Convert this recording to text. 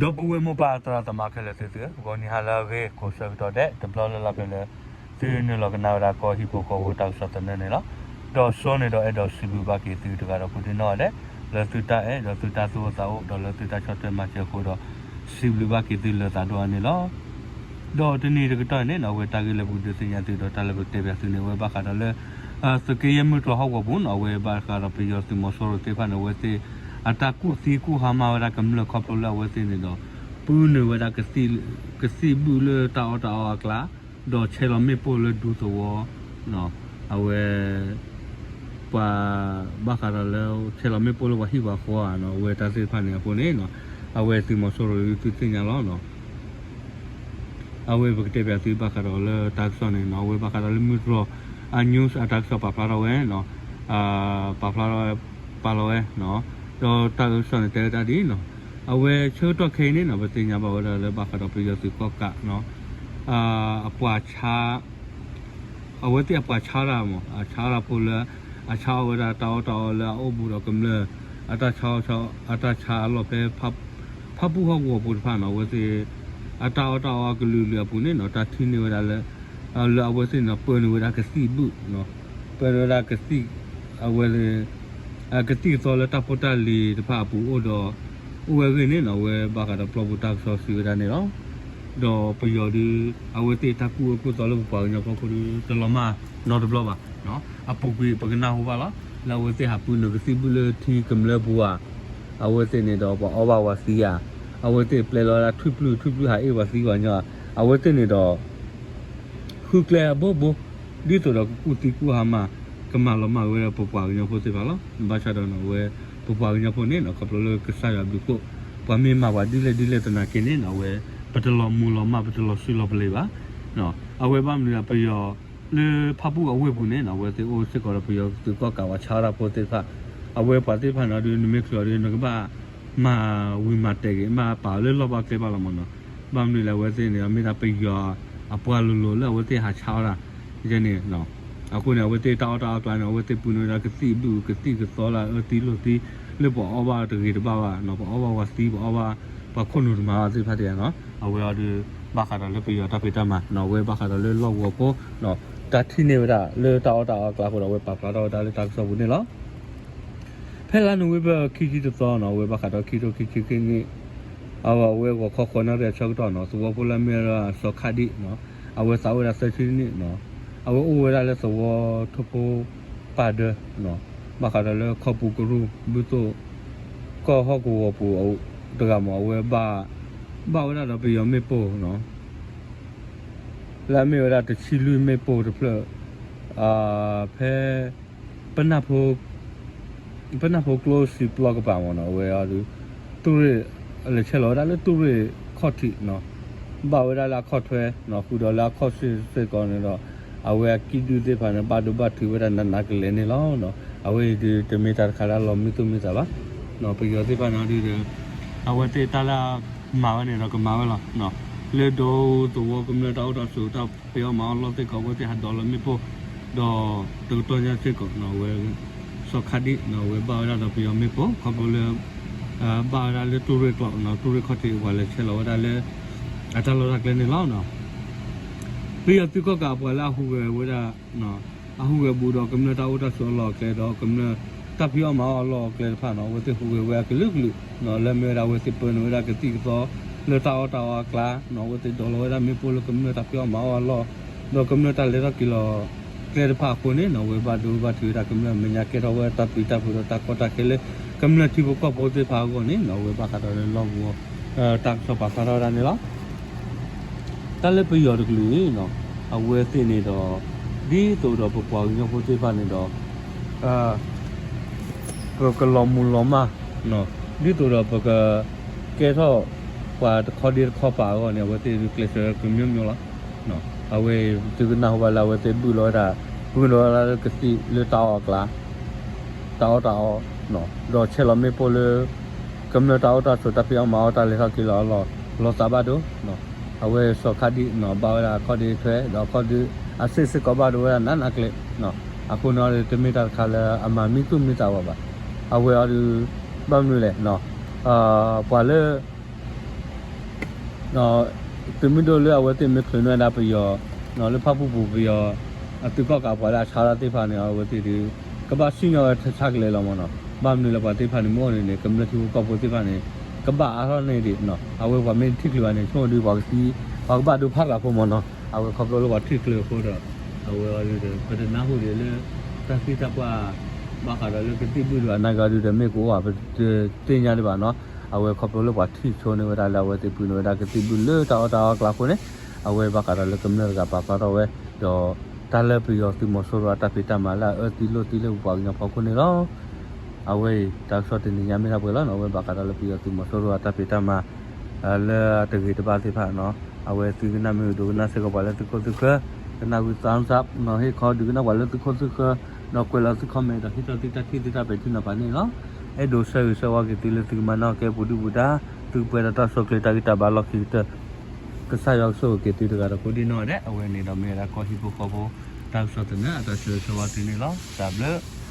ဒီပုၢ်ဝဲၢ်မိၢ်ပၢ်သရၣ်သမါခဲလၢာ်သုသုဧၢ, ဂီၤနံၤဟါလၢအဂ့ၤ ကိးဆၢကတီၢ်ဒဲး တဘျီလၢ်လၢ်ဖဲလၢ သုနုာ်လီၤကနၣ်ဝဲဒၣ်ကီၢ်ဟံၣ်ဖိဃီဖိတၢ်ကစီၣ်သနၢၣ်န့ၣ်လီၤ. ဒီးစီၤန့ၣ်ဒီးအဲၣ်ဒိးစံးဘျုးဘၣ်က့ၤသုတဂၤဒီးကိးဒံနီၢ်ဂၤဒဲး လၢသုတၢ်အဲၣ်ဒီးသုတၢ်သူၣ်အိၣ်သးအိၣ် ဒီးလၢသုတၢ်ဆီၣ်ထွဲမၤစၢၤအဃိဒီး စံးဘျုးဘၣ်က့ၤသုလၢသးဒိၣ်အါန့ၣ်လီၤ. ဒီးတနံၤတကတီၢ်န့ၣ်နီၢ် အဝဲတၢ်ဂ့ၢ်လၢပကဒုးသ့ၣ်ညါသုဒီးတၢ်လၢပကတဲပၠးသုန့ၣ် အဝဲဘၣ်ဃးဒီးလၢ သုးက့ယဲၢ်မုၢ်တြီၢ်ဟီၣ်ကဝီၤပူၤနီၢ် အဝဲဘၣ်ဃးဒီးပယီၤသုးမီၤစိရိၤသ့ၣ်တဖၣ်န့ၣ် အဝဲသ့ၣ် အတၢ်ကူၣ်သံကူၣ်ဟါမၢ်ဝဲဒၣ်ကမျၢၢ်ခီဖျိလၢအဝဲသ့ၣ်န့ၣ်ဒီး ပုၢ်နုာ်ဝဲဒၣ် ကသံၣ်ဘုၣ်လၢတၢ်အီၣ်တၢ်အီအကျါ ဒီးဆဲးလီၤမ့ၣ်ပိၢ်လၢဒူသဝီ အဝဲ ပှၤ ဘၣ်ဃးဒီးလၢ ဆဲးလီၤမ့ၣ်ပိၢ်လၢပှၤဟံၣ်ပှၤဃီဧါနီၢ် အဝဲတၢ်သ့ၣ်တဖၣ်န့ၣ်အဃိန့ၣ် အဝဲသုးမီၤစိရိၤသုသ့ၣ်ညါလီၤ. အဝဲပကတဲပၠးသုဘၣ်ဃးဒီးလၢတၢ်ကစီၣ်န့ၣ်နီၢ် အဝဲဘၣ်ဃးဒီးလၢမုၢ်တြီၢ် အ news အတၢ်ကစီၣ်ပာ်ဖျါထီၣ်ဝဲ ပာ်ဖျါထီၣ်ဝဲ ပာ်လီၤဝဲ ဒီးတၢ်ကစီၣ်န့ၣ်တဲဝဲဒၣ်ဒ်အံၤနီၢ် အဝဲဆၢကတီၢ်ခဲအံၤန့ၣ်နီၢ် ပသ့ၣ်ညါဘၣ်ဝဲဒၣ်လၢဘၣ်ဃးဒီးပယီၤသုးကီၣ်ကးနီၢ် အပှၤဆါ အဝဲသ့ၣ်အပှၤဆါတၢ်မး အဆါတၢ်ဖိလၢ အဆါအီၣ်ဝဲဒၣ်တၢ်အီၣ်တၢ်အီလၢအအိၣ်ဘူးဒီးကမျၢၢ် အတၢ်ဆါအီၣ် အတၢ်ဆါအလီၢ်ဖဲ ဖၣ်ပူၣ်ဟီၣ်ကဝီၤပူၤတဖၣ်နီၢ် အဝဲသ့ၣ် အတၢ်အီၣ်တၢ်အီအကလုာ်ကလုာ်အပူၤန့ၣ်နီၢ် တၢ်ထံၣ်န့ၢ်ဝဲဒၣ်လၢ လၢအဝဲသ့ၣ်န့ၣ် ပၢနုာ်ဝဲဒၣ်ကသံၣ်ဘုၣ် ပၢနုာ်ဝဲဒၣ်ကသံၣ် အဝဲ ကသံၣ်ကသီလၢတၢ်ဖိတၢ်လံၤတဖၣ်အပူၤအိၣ်ဒီး အိၣ်ဝဲအဂ့ၢ်န့ၣ်နီၢ် အဝဲဘၣ်ဃးဒီးပျီပူၤတၢ်ကစီၣ်စံးဝဲဒၣ်န့ၣ်လီၤ. ဒီးပယီၤဒုး အဝဲသ့ၣ်တၢ်ကူၣ်အၢကူၣ်သီလၢပပှၤကညီဖီခိၣ်ဒုး တလီၤမၢ်နီတဘျီဘၣ်. အပူၤကွံာ်ပကနၢ်ဟူဘၣ်လီၤ လၢအဝဲသ့ၣ်ဟးပၢနုာ်ကသံၣ်ဘုၣ်လၢထံကမျၢၢ်ပူၤဧါ, အဝဲသ့ၣ်န့ၣ်ဒီးပှၤအီၣ်ဘၣ်ဝဲသံဧါ, အဝဲသ့ၣ်ပျဲလီၤဝဲဒၣ်ထွံၣ်ပျုၢ် ထွံၣ်ပျုၢ်ဟးအ့ၣ်ပှၤသံပှၤကညီဧါ, အဝဲသ့ၣ်န့ၣ်ဒီး ဃုကျဲအဘိဘိ ဒ်သိးဒီးကကူၣ်သံကူၣ်ဟါမၢ် ကမၤလီၤမၢ်ဝဲဒၣ်ပပှၤကညီဖိသ့ၣ်တဖၣ်လီၤ. ဘၣ်ဆၣ်ဒီးနီၢ် အဝဲ ပပှၤကညီဖိန့ၣ်နီၢ် ခီဖျိလၢကစၢ်ယွၤဘျုးဖှိၣ် ပှၤမ့ၢ်မၤပှၤဒ်လဲၣ်ဒ်လဲၣ်သနာ်က့န့ၣ်နီၢ် အဝဲ ပတလီၤမူၤလီၤမၢ် ပတလီၤစုလီၤပလ့ၤဘၣ်. အဝဲဘၣ်မနုၤဒီးပယီၤ လၢဖၣ်ပူၣ်အဝ့ၢ်ပူၤန့ၣ်နီၢ် အဝဲသ့ၣ်အိၣ်စ့ၢ်ကီးဒီးပယီၤသုးကီၣ်ကးပှၤဆါတၢ်ဖိသ့ၣ်တဖၣ်, အဝဲပှၤသ့ၣ်တဖၣ်န့ၣ်ဒီး နမ့ၢ်ချုးအီၤဒီး နကဘၣ် မၤဝံၤမၤတဲာ်က့ၤ ဘၣ်ပာ်အီၤလၢလီၢ်ဘၣ်ကျဲဘၣ်လီၤမးနီၢ်. ဘၣ်မနုၤလဲၣ် အဝဲသ့ၣ်န့ၣ် မ့ၢ်ဒၣ်ပယီၤအပှၤလိၤလိၤလၢအဝဲသ့ၣ်ဟးဆါအီၣ်တၢ် ယဲန့ၣ် အဃိန့ၣ် အဝဲသ့ၣ်တၢ်အီၣ်တၢ်အီအကျါန့ၣ် အဝဲသ့ၣ်ပူၤန့ၢ်ဝဲဒၣ်ကသံၣ်ဘုၣ် ကသံၣ်ကသီလၢအအၢသံလိာ်သံ လၢပှၤအီၣ်ဘၣ်တဂ့ၤတဘၣ်ဘၣ်နီၢ် ပှၤအီၣ်ဘၣ်ဝဲသံ ပှၤအီၣ်ဘၣ် ပှၤခိၣ်နူာ်တမၤဘၣ်သ့ၣ်တဖၣ်တယၤနီၢ် အဝဲအီၤဒီး ဘၣ်ဃးဒီးလၢပယီၤတၢ်ဖံးတၢ်မၤနီၢ် အဝဲဘၣ်ဃးဒီးလၢလီၢ်ကဝီၤဖိနီၢ် တၢ်ထံၣ်န့ၢ်ဝဲဒၣ်လၢတၢ်အီၣ်တၢ်အီအကျါအဃိဒီး အဝဲပာ်ဖျါထီၣ်ဝဲဒၣ်လၢတၢ်ကစီၣ်ပူၤန့ၣ်လီၤ. ဖဲလါနိၣ်ဝ့ဘၢၣ်ခံဆံတသီနီၢ် အဝဲဘၣ်ဃးဒီးခံထိခံဆံခံနံၣ် အဝဲဂီၤခီဃိးနၣ်ရံၣ်အဆၢကတီၢ်နီၢ် သဝီဖိလၢအမ့ၢ်ဝဲဒၣ်စီၤခါဒံနီၢ် အဝဲသးအိၣ်ဝဲဒၣ်သၢဆံနံၣ်နီၢ် အဝဲအိၣ်ဝဲဒၣ်လၢသဝီထိၣ်ဖိပၢ်ဒၢနီၢ် ဘၣ်ဃးဒီးလၢခီပူၤကရူၢ် ဘုသိၣ် ကီၢ်ဟီၣ်ကဝီၤပူၤတဂၤမး အဝဲ ဘၣ်ဝဲဒၣ်ဒီးပယီၤမ့ၣ်ပိၢ်နီၢ် လၢအမ့ၢ်ဝဲဒၣ်တဆံလွံၢ်မ့ၣ်ပိၢ်တဖျၢၣ် ဖဲ ပနၢ်ဖိ ပနၢ်ဖိကျိစံာ်ပျီကပၤမးနီၢ် အဝဲအီၤဒုး သုးရ့ၣ် လဲၤဆဲးလီၤဝဲဒၣ်လၢသုးရ့ၣ်ခီၣ်ထံးနီၢ် ဘၣ်ဝဲဒၣ်လၢအခီၣ်ထွဲနီၢ် ဃုာ်ဒီးလၢအခီၣ်စ့ၢ်ကီးန့ၣ်ဒီး အဝဲအကံၣ်ဒုၣ်သ့ၣ်တဖၣ်န့ၣ် ဘၣ်ဒိဘၣ်ထံးဝဲဒၣ်နးနးကလဲာ်န့ၣ်လီၤ. အဝဲအံၤဒုးတမ့ၢ်တၢ်တခါလၢအလီၤမုာ်သူၣ်မုာ်သးဘၣ် ပယီၤသ့ၣ်တဖၣ်န့ၣ်ဒုး အဝဲသ့ၣ်တၢ်လၢမၤဝဲန့ၣ်ဒီးကမၤဝဲလီၤ. လၢဒိသဝီကမျၢၢ်တၢ်အိၣ်တၢ်ဆိးတၢ်ဖံးအီၣ်မၤအီၣ်လီၢ်သ့ၣ်ကီး အဝဲသ့ၣ်ဟးဒိးလီၤမ့ၣ်ပိၢ် ဒီးတကတီၢ်ညါစ့ၢ်ကီးနီၢ် အဝဲ စီၤခါဒံနီၢ် အဝဲဘၣ်ဝဲဒၣ်ဒီးပယီၤမ့ၣ်ပိၢ် ခီဖျိလၢ ဘၣ်ဝဲဒၣ်လၢသုးရ့ၣ်ကျိာ်နီၢ် သုးရ့ၣ်ခီၣ်ထံး ပှၤလဲၤဆဲးလီၤဝဲဒၣ်လၢ အတၢ်လီၢ်တၢ်ကျဲန့ၣ်လီၤ. ပယီၤသုးကီၣ်ကးပှၤလၢအဟူးဂဲၤဝဲဒၣ် အဟူးဂဲၤဘူးဒီးကမျၢၢ်တၢ်အိၣ်တၢ်ဆိးအလီၢ်အကျဲဒီးကမျၢၢ်တၢ်ဖံးအီၣ်မၤအီၣ်အလီၢ်အကျဲတဖၣ်နီၢ် အဝဲသ့ၣ်ဟူးဂဲၤဝဲအကလုာ်ကလုာ် လၢအမ့ၢ်ဝဲဒၣ်အဝဲသ့ၣ်ပၢနုာ်ဝဲဒၣ်ကသံၣ်ကသီ လၢတၢ်အီၣ်တၢ်အီအကျါနီၢ် အဝဲသ့ၣ်ဒိးလီၤဝဲဒၣ်မ့ၣ်ပိၢ်လၢကမျၢၢ်တၢ်ဖံးအီၣ်မၤအီၣ်အလီၢ် ဒီးကမျၢၢ်တၢ်လဲၤထီၣ်က့ၤလီၤကျဲတဖၣ်အဃိန့ၣ်နီၢ် အဝဲဘၣ်ဒိဘၣ်ထံးဝဲဒၣ်ကမျၢၢ်အမဲာ်ညါကဲထီၣ်ဝဲတၢ်ပျံၤတၢ်ဖုးဒီးတၢ်ကီတၢ်ခဲလၢ ကမျၢၢ်ထံဖိကီၢ်ဖိသ့ၣ်တဖၣ်အဂီၢ်န့ၣ်နီၢ် အဝဲဘၣ်ဃးဒီးလၢလီၢ်ကဝီၤ တၢ်ကစီၣ်ပာ်ဖျါထီၣ်ဝဲဒၣ်န့ၣ်လီၤ. တၢ်လၢပယီၤတကလုာ်အံၤနီၢ် အဝဲသ့ၣ်န့ၣ်ဒီး ဒ်သိးဒီးပပှၤကညီဖိသ့ၣ်တဖၣ်န့ၣ်ဒီး ပကလီၤမူၤလီၤမၢ် ဒ်သိးဒီးပက ကဲထီၣ်ပှၤတခီဒ့တခီပာ်အဂီၢ်န့ၣ် အဝဲသ့ၣ်ဒုးကျဲးစၢးကမျိုးမျိုးလီၤ. အဝဲသုကနၢ်ဟူဘၣ်လၢအဝဲသ့ၣ်ဘုၣ်လီၤဝဲဒၣ် ဘုၣ်လီၤဝဲဒၣ်လၢကသံၣ်လၢတၢ်အီၣ်အကျါ တၢ်အီၣ်တၢ်အီ ဒီးဆဲးလီၤမ့ၣ်ပိၢ်လၢ ကမျၢၢ်တၢ်အိၣ်တၢ်ဆိးတၢ်ဖံးအီၣ်မၤအီၣ်တၢ်လဲၤထီၣ်က့ၤလီၤအလီၢ် လီၤသးဘၣ်ဒိ အဝဲစီၤခါဒံနီၢ် ဘၣ်ဝဲဒၣ်အခီၣ်ဒ့ထွဲ ဒီးအခီၣ်ဒ့အစ့ၢ်စ့ၢ်ကီးဘၣ်ဒိဝဲဒၣ်နးနးကလဲာ် အဃိန့ၣ်အီၤဒုး တမ့ၢ်တၢ်တခါလၢအမၤမံသူၣ်မံသးဝဲဘၣ်. အဝဲအီၤဒုး ဘၣ်မနုၤလဲၣ် ပှၤလၢ သုးမုၢ်ဒိၣ်လၢအဝဲသ့ၣ်မ့ၢ်ချုးန့ၢ်ဝဲဒၣ်ပယီၤ လၢဖၣ်ပူၣ်ပူၤပယီၤ အသုးကီၣ်ကးပှၤလၢအဆါတၢ်သ့ၣ်တဖၣ်န့ၣ် အဝဲသ့ၣ်ဒီး ကဘၣ်စံၣ်ညီၣ်ဝဲထဲဆါကလဲာ်လီၤမ့ၢ်နီၤ. ဘၣ်မနုၤလၢပှၤသ့ၣ်တဖၣ်န့ၣ် မ့ၢ်အိၣ်န့ၣ်န့ၣ် ကမျၢၢ်ထံဖိကီၢ်ဖိသ့ၣ်တဖၣ်န့ၣ် ကဘၣ်အါထီၣ်န့ၢ်ဒံးနီၤ. အဝဲပှၤမ့ၢ်ထံၣ်ချုးဘၣ်န့ၣ် ဆိကမိၣ်ဒုးပှၤကသံ ပှၤကဘၣ်ဒိဖးသးဖိမ့ၢ်နီၤ. အဝဲခီဖျိလၢပှၤထံၣ်ချုးအဃိဒီး အဝဲအီၤဒုးဒီး ပတနၢ်ဟူဒံးလၢ တၢ်သံတၢ်ပှၢ် ဘၣ်ဃးဒီးလၢကသံၣ်ဘုၣ်ဒီးအနာ်က့အီၤဒုးဒီး မ့ၢ်ကအိၣ်ဧါ ပတသ့ၣ်ညါဒံးဘၣ်နီၤ. အဝဲခီဖျိလၢပှၤထံၣ်ဆိန့ၢ်ဝဲဒၣ်လၢအဝဲသ့ၣ်ပှ့ၤန့ၢ်ဝဲဒၣ်ကသံၣ်ဘုၣ်လၢတၢ်အီၣ်တၢ်အီအကျါအဃိန့ၣ် အဝဲဘၣ်ဃးဒီးလၢကမျၢၢ်တဂၤပာ်ဖျါထီၣ်ဝဲ ဒီးတၢ်လၢပယီၤသုးမီၤစိရိၤအတၢ်ဖံးတၢ်မၤလၢအအၢသံလိၣ်သံလၢပပှၤကညီဖီခိၣ်န့ၣ်လီၤ. အဝဲအံၤ တၢ်ကစီၣ်တနံၤညါမ့ၢ်ဒၣ်ပှဲၤလီၤနီၤ. အဝဲဘၣ်ဃးဒီးလၢပယီၤသုးမီၤစိရိၤအတၢ်ဖံးတၢ်မၤ လၢအတဂ့ၤတဘၣ်သ့ၣ်တဖၣ်နီၤ. အဝဲသုကနၣ်မ့ၢ်ဂ့ၤ ဒိကနၣ်စ့ၢ်ကီးပှၤလၢသုခိၣ်သုဃၢၤ ကနၣ်ဝံၤ thumbs up နီၤ. ဟ့ၣ်ခီဒုးကနၣ်ပှၤလၢသုခိၣ်သုဃၢၤ ဒီးကွဲးလီၤသု comment ဒီးဟ့ၣ်ထီၣ်သုတၢ်ထံၣ်သုတၢ်ပဲာ်ထံနီၤဖးန့ၣ်လီၤ. အဲၣ်ဒိးဆၢဂ့ၤဆၢဝါက့ၤသုလၢသုကမၤနၢၤကဲပူၤဒုၣ်ပူၤဒါ သုကပှဲၤဒီးတၢ်ဆိၣ်ချ့တၢ်ဂံၢ်တၢ်ဘါလီၢ်ခံကတၢၢ် ကစၢ်ယွၤကဆိၣ်ဂ့ၤက့ၤသုတဂၤဒီးကိးဒံနီၢ်ဒဲး. အဝဲန့ၣ်ဒီးမ့ၢ်ဝဲဒၣ်ကီၢ်ဟံၣ်ဖိဃီဖိ တၢ်ကစီၣ်သနၢၣ်အတၢ်ဆၢဂ့ၤဆၢဝါသုန့ၣ်လီၤ. တၢ်ဘျုး